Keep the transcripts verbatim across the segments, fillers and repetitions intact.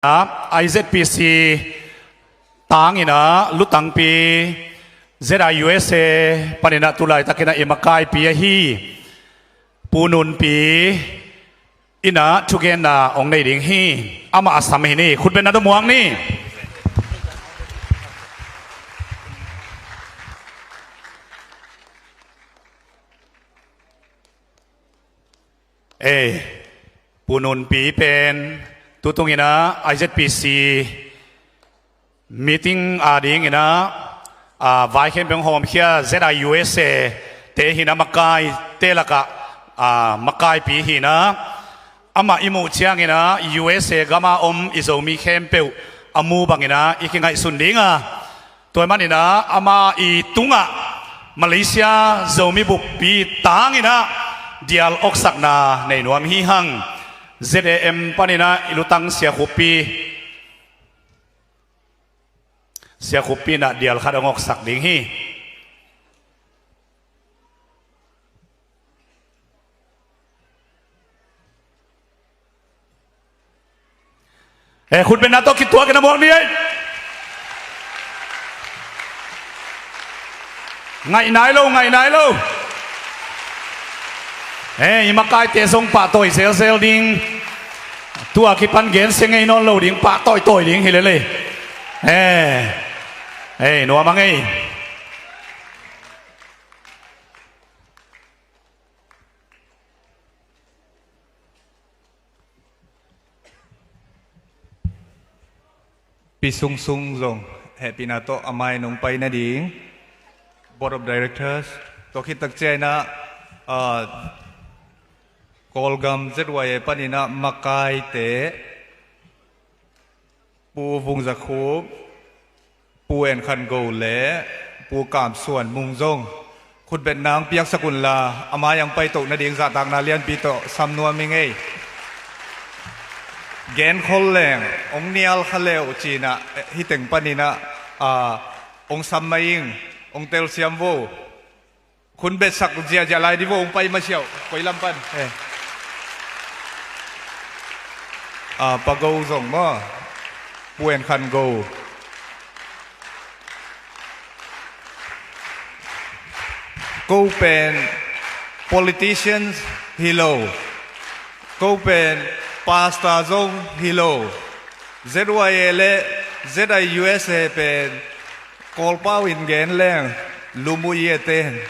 I Z P C tangin ah lutangpi Z I U S A panin ah tu laitakin ah i makaipi ahi Pu Nunpi in ah thugenna hong nei ding hi. Amah a sam hi ni. Khutbetna tawh muak ni. Ei, Pu Nunpi pen tutungin ah I Z P C meeting a dingin ah, a, vai khempeuh hong hawmkhia Z I U S A te hi in ah, makaite lakah, a, makaipi hi in ah, amah i muh ciangin ah U S A gam a om i Zomi khempeuh a mu bangin ah i kingaihsun ding a, tua ahih manin ah ama i tungah Malaysia Zomi buppi tangin ah dial awksakna nei nuam hi hang. Z A M panin ah i lutang siakhuppi, siakhuppi in ah dial khat hong awksak ding hi. Eh, khutbetna tawh kituak in ah muak ni ei. Ngaih nai lo, ngaih nai lo. Eh, i makaite zong pahtawi zelzel ding. Tua kipan gensia ngei nawn lo ding, pahtawitawi ding hi lel ei. Eh, eh, nuam a ngei. Pi Sung Sung zong hehpihna tawh a mai nong pai nading, Board of Directors, tua khit tak ciangin ah, ah, Kawlgam Z Y A panin ah makaite, Pu Vung Za Khup, Pu En Khan Go le Pu Kam Suan Mung zong khutbetna hong piaksak unla, a mai hong paito nading zahtakna lianpi tawh sam nuam ing ei. Genkhol leng hong nial kha le uh ci-in ah, eh, hih teng panin ah, ah, hong sam mah ing, hong telsiam vo. Khutbetsak ziahziah lai ding vo, hong pai masiah uh, koi lam pan. Eh. Ah, Pa Go zong maw, Pu En Khan Go. Ko pen politicians hi lo. Ko pen pastor zong hi lo. Z Y A le Z I U S A pen Kawlpau in gen leng lumuiate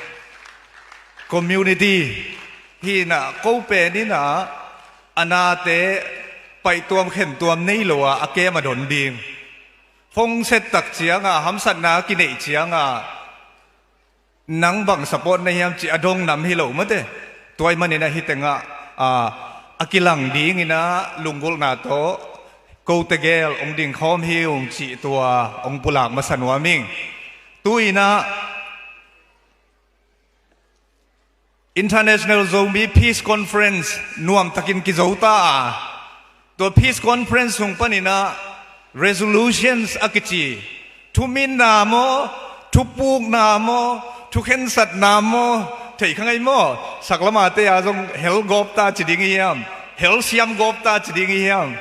community hi in ah, ko pen in ah a nate paihtuam khentuam nei lo a, a kem a don ding. Phone set tak ciang a, hamsatna a kineih ciang a, nang bang support na hiam cih a dong nam hi lo mate. Tua ahih manin ah hih teng ah, a, a kilang dingin ah lunggulhna tawh kote gel hong dingkhawm hi ung cih tua hong pulak masa nuam ing. Tu-in ah International Zomi Peace Conference nuamtakin kizo ta a, tua Peace Conference sung panin ah resolutions a kici, thuminna maw, thupukna maw, thukhensatna maw, thei kha ngei maw? Saklamate a zong hel gawp ta ci ding i hiam, hel siam gawp ta ci ding i hiam?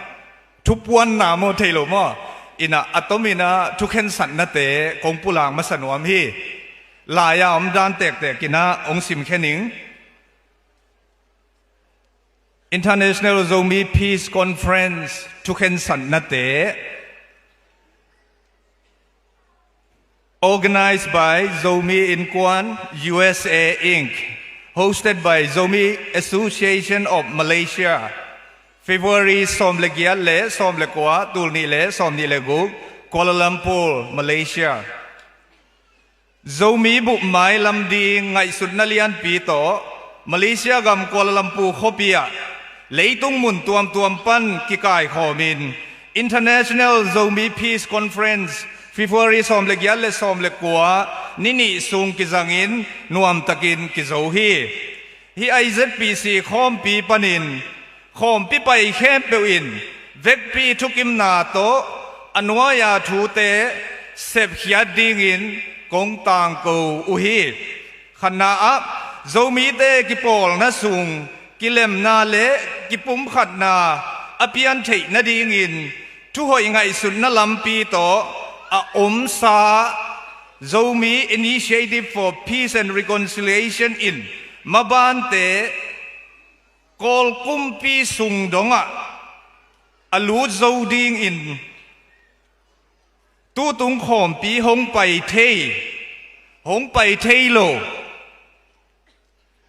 Thupuanna maw, thei lo maw? In ah a tomin ah thukhensatnate kong pulak masa nuam hi. Lai-a om dan tektek in ah hong simkhen ing. International Zomi Peace Conference thukhensatnate. Organized by Zomi Innkuan U S A Inc, hosted by Zomi Association of Malaysia, February sawm le giat le sawm le kua, tul nih le sawm nih le guk, Kuala Lumpur, Malaysia. Zomi bup mailam ding ngaihsutna lianpi tawh Malaysia gam Kuala Lumpur khuapi ah leitung mun tuamtuam pan kikaikhawmin International Zomi Peace Conference February sawm le giat le sawm le kua ni nih sung kizangin nuamtakin kizo hi. Hih I Z P C khawmpi panin khawmpi pai khempeuh in vekpi thukimna tawh a nuai-a thute sepkhiat dingin kong tangko uh hi. Khatna ah, Zomite kipawlna sung kilemna le kipumkhatna a piantheih nadingin Thuhoih ngaihsutna lampi tawh a omsa Zomi Initiative for Peace and Reconciliation in mabante Kawl kumpi sung dongah a lut zo dingin tutung khawmpi hong pai thei, hong pai thei lo,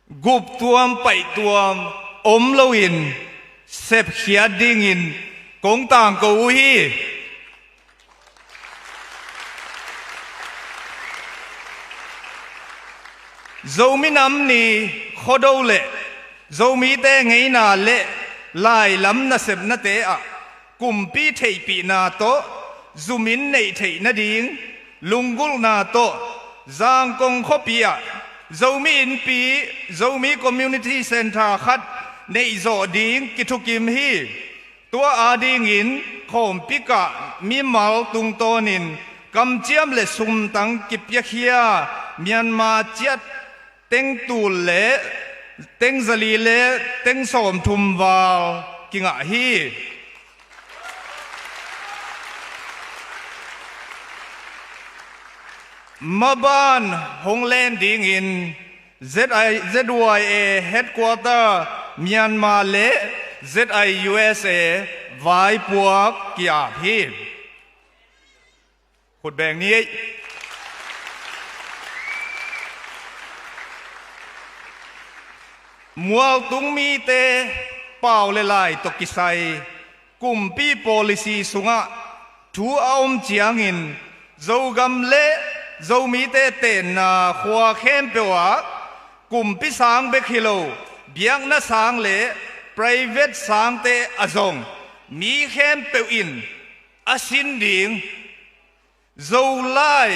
guptuam paihtuam om loin sepkhiat dingin kong tangko uh hi. Zomi Nam Ni, Khuado le Zomite ngeina le lailam nasepnate ah kumpi theihpihna tawh zumin neih theih nading lunggulhna tawh Zangkong khuapi ah Zomi Innpi, Zomi Community Centre khat neihzawh ding kithukim hi. Tua adingin khawmpi kah mimal tungtawnin kamciam le sumtang kipiakhia Myanmar kyat teng tul le teng zali le teng sawmthum val kingah hi. Maban hong len dingin Z I, Z Y A Headquarter Myanmar le Z I U S A vaipuak ki-ap hi. Khutbeng ni ei. Mualtung mite pau le lai tawh kisai kumpi policy sungah thu a om ciangin Zogam le Zomite tenna khua khempeuh ah kumpi sang bek hi lo, biakna sang le private sangte a zong mi khempeuh in a sin ding, Zolai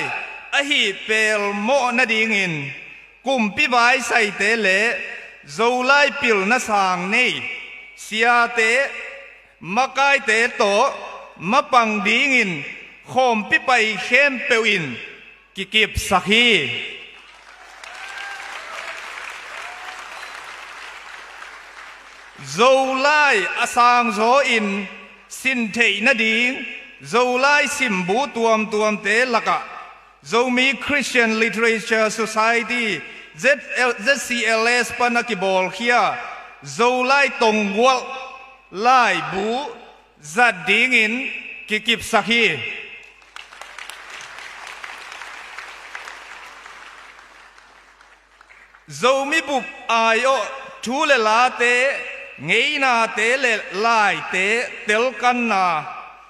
ahi pelmawh nadingin kumpi vaisaite le Zolai pilna sang nei siate makaite tawh mapang dingin khawmpi pai khempeuh in kikipsak hi. Zolai a sangzaw in sin theih nading Zolai simbu tuamtuamte lakah Zomi Christian Literature Society, Z L, Z C L S pan a kibawlkhia Zolai tonggualh laibu zat dingin kikipsak hi. Zomi bup aiawh thu le late, ngeinate le laite telkanna,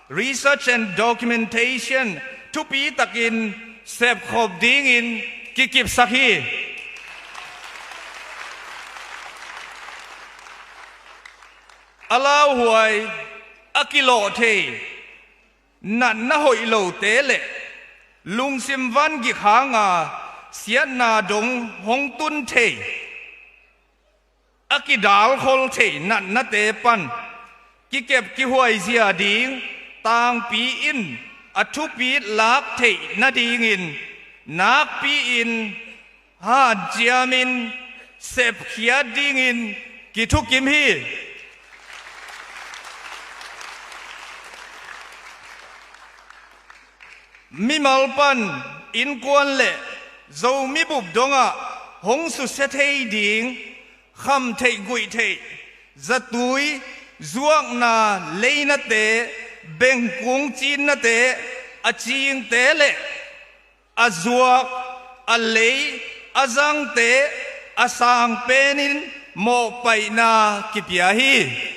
research and documentation, thupi takin sepkhop dingin kikipsak hi. A lauhuai, a kilawh thei, natna hoih lote le lungsim vangik hanga siatna dong hong tun thei, a kidalkhol thei natnate pan kikep kihuaizia ding tangpi in a thupit lak theih nadingin nakpi-in hanciamin sepkhiat dingin kithukim hi. Mimal pan innkuan le Zomi bup dongah hong susia thei ding khamtheih guihtheih, zatui, zuakna leinate, bengkung cinnate, a cingte le a zuak, a lei, a zangte a sang penin mawhpaihna kipia hi.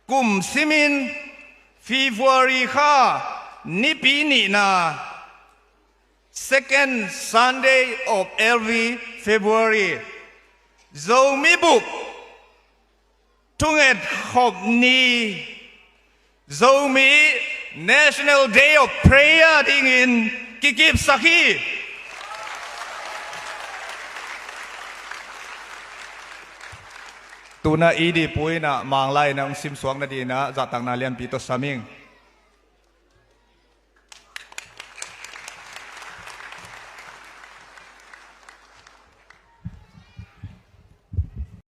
Kum simin February kha nipi nihna, second Sunday of every February, Zomi bup thunget khop ni, Zomi National Day of Prayer dingin kikipsak hi. Tuna i dihpu in ah Manglai in ah hong simsuak nadinah zahtakna lianpi tawh sam ing.